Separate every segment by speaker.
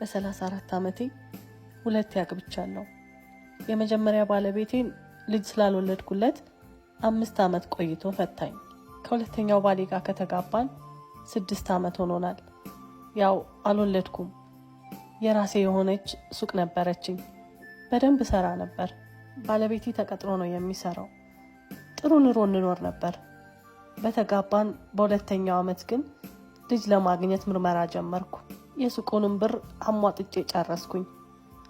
Speaker 1: በ34 ዓመቴ ሁለቴ አግብቻለሁ። የመጀመሪያ ባለቤቴን ልጅ ስላልወለድኩለት 5 ዓመት ቆይቶ ፈታኝ። ከሁለተኛው ባሌ ጋር ከተጋባን 6 ዓመት ሆኖናል። ያው አልወለድኩም። የራሴ የሆነች ሱቅ ነበረችኝ። በደንብ እሰራ ነበር። ባለቤቴ ተቀጥሮ ነው የሚሰራው። ጥሩ ኑሮ እንኖር ነበር። በተጋባን በሁለተኛው ዓመት ግን ልጅ ለማግኘት ምርመራ ጀመርኩ። የሱቁንም ብር አሟጥጬ ጨረስኩኝ።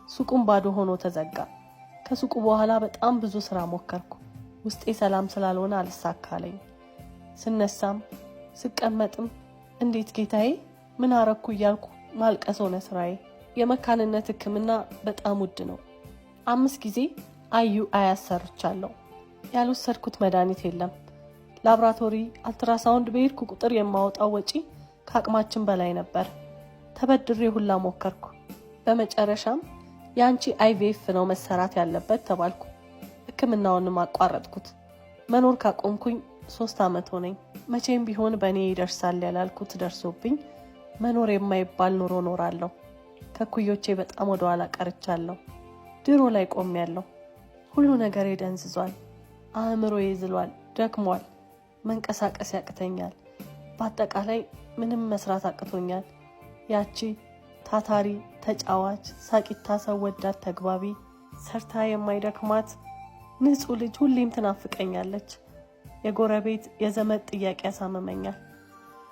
Speaker 1: ሱቁም ባዶ ሆኖ ተዘጋ። ከሱቁ በኋላ በጣም ብዙ ስራ ሞከርኩ። ውስጤ ሰላም ስላልሆነ አልሳካለኝ። ስነሳም ስቀመጥም እንዴት ጌታዬ ምን አረኩ እያልኩ ማልቀስ ሆነ ስራዬ። የመካንነት ሕክምና በጣም ውድ ነው። አምስት ጊዜ IUI አሰርቻለሁ። ያልወሰድኩት መድኃኒት የለም። ላብራቶሪ፣ አልትራሳውንድ በሄድኩ ቁጥር የማወጣው ወጪ ከአቅማችን በላይ ነበር። ተበድሬ ሁላ ሞከርኩ። በመጨረሻም የአንቺ IVF ነው መሰራት ያለበት ተባልኩ። ሕክምናውንም አቋረጥኩት። መኖር ካቆምኩኝ 3 ዓመት ሆነኝ። መቼም ቢሆን በእኔ ይደርሳል ያላልኩት ደርሶብኝ መኖር የማይባል ኑሮ ኖራለሁ። ከኩዮቼ በጣም ወደ ኋላ ቀርቻለሁ። ድሮ ላይ ቆሜያለሁ። ሁሉ ነገሬ ደንዝዟል። አእምሮዬ ዝሏል፣ ደክሟል። መንቀሳቀስ ያቅተኛል። በአጠቃላይ ምንም መስራት አቅቶኛል። ያቺ ታታሪ፣ ተጫዋች፣ ሳቂታ፣ ሰው ወዳድ፣ ተግባቢ፣ ሰርታ የማይደክማት ንጹሕ ልጅ ሁሌም ትናፍቀኛለች። የጎረቤት የዘመድ ጥያቄ ያሳምመኛል።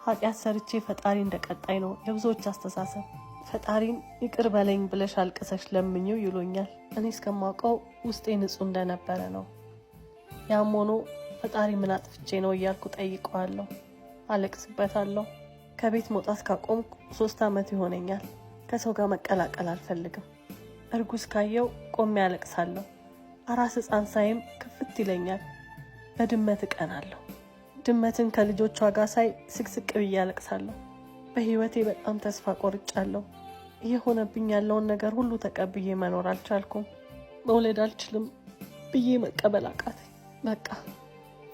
Speaker 1: ኃጢአት ሰርቼ ፈጣሪ እንደቀጣኝ ነው የብዙዎች አስተሳሰብ። ፈጣሪን ይቅር በለኝ ብለሽ አልቅሰሽ ለምኚው ይሉኛል። እኔ እስከማውቀው ውስጤ ንጹሕ እንደነበረ ነው። ያም ሆኖ ፈጣሪ ምን አጥፍቼ ነው እያልኩ ጠይቀዋለሁ፣ አለቅስበታለሁ። ከቤት መውጣት ካቆምኩ 3 ዓመት ይሆነኛል። ከሰው ጋር መቀላቀል አልፈልግም። እርጉዝ ካየው ቆሜ አለቅሳለሁ። አራስ ሕፃን ሳይም ክፍት ይለኛል። በድመት እቀናለሁ። ድመትን ከልጆቿ ጋር ሳይ ስቅስቅ ብዬ አለቅሳለሁ። በህይወቴ በጣም ተስፋ ቆርጫለሁ። እየሆነብኝ ያለውን ነገር ሁሉ ተቀብዬ መኖር አልቻልኩም። መውለድ አልችልም ብዬ መቀበል አቃተኝ። በቃ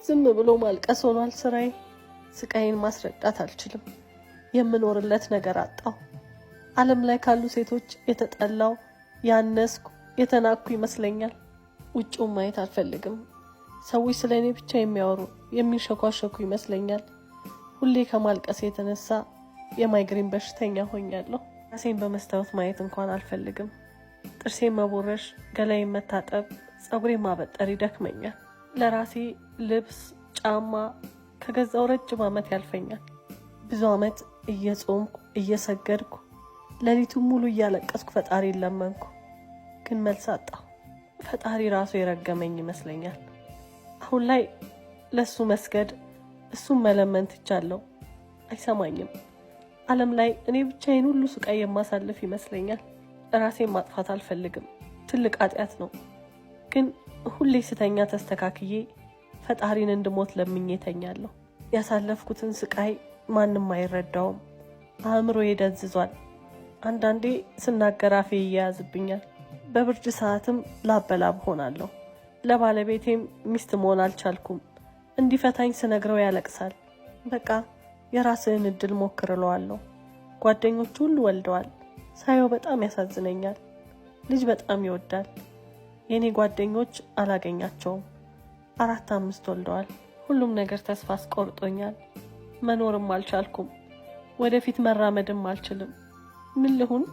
Speaker 1: ዝም ብሎ ማልቀስ ሆኗል ስራዬ። ስቃይን ማስረዳት አልችልም። የምኖርለት ነገር አጣሁ። ዓለም ላይ ካሉ ሴቶች የተጠላው፣ ያነስኩ፣ የተናኩ ይመስለኛል። ውጭውን ማየት አልፈልግም። ሰዎች ስለ እኔ ብቻ የሚያወሩ፣ የሚንሸኳሸኩ ይመስለኛል። ሁሌ ከማልቀስ የተነሳ የማይግሪን በሽተኛ ሆኛለሁ። ራሴን በመስታወት ማየት እንኳን አልፈልግም። ጥርሴን መቦረሽ፣ ገላዬን መታጠብ፣ ፀጉሬን ማበጠር ይደክመኛል። ለራሴ ልብስ፣ ጫማ ከገዛው ረጅም ዓመት ያልፈኛል። ብዙ ዓመት እየጾምኩ እየሰገድኩ ሌሊቱን ሙሉ እያለቀስኩ ፈጣሪ ለመንኩ፣ ግን መልስ አጣሁ። ፈጣሪ ራሱ የረገመኝ ይመስለኛል። አሁን ላይ ለእሱ መስገድ እሱን መለመን ትቻለሁ። አይሰማኝም። ዓለም ላይ እኔ ብቻዬን ሁሉ ስቃይ የማሳልፍ ይመስለኛል። ራሴን ማጥፋት አልፈልግም፣ ትልቅ ኃጢአት ነው። ግን ሁሌ ስተኛ ተስተካክዬ ፈጣሪን እንድሞት ለምኜ ተኛለሁ። ያሳለፍኩትን ስቃይ ማንም አይረዳውም። አእምሮዬ ደንዝዟል። አንዳንዴ ስናገር አፌ ይያያዝብኛል። በብርድ ሰዓትም ላበላብ ሆናለሁ። ለባለቤቴም ሚስት መሆን አልቻልኩም። እንዲፈታኝ ስነግረው ያለቅሳል። በቃ የራስህን እድል ሞክር እለዋለሁ። ጓደኞቹ ሁሉ ወልደዋል። ሳየው በጣም ያሳዝነኛል። ልጅ በጣም ይወዳል። የእኔ ጓደኞች አላገኛቸውም። አራት አምስት ወልደዋል። ሁሉም ነገር ተስፋ አስቆርጦኛል። መኖርም አልቻልኩም። ወደፊት መራመድም አልችልም። ምን ልሁን?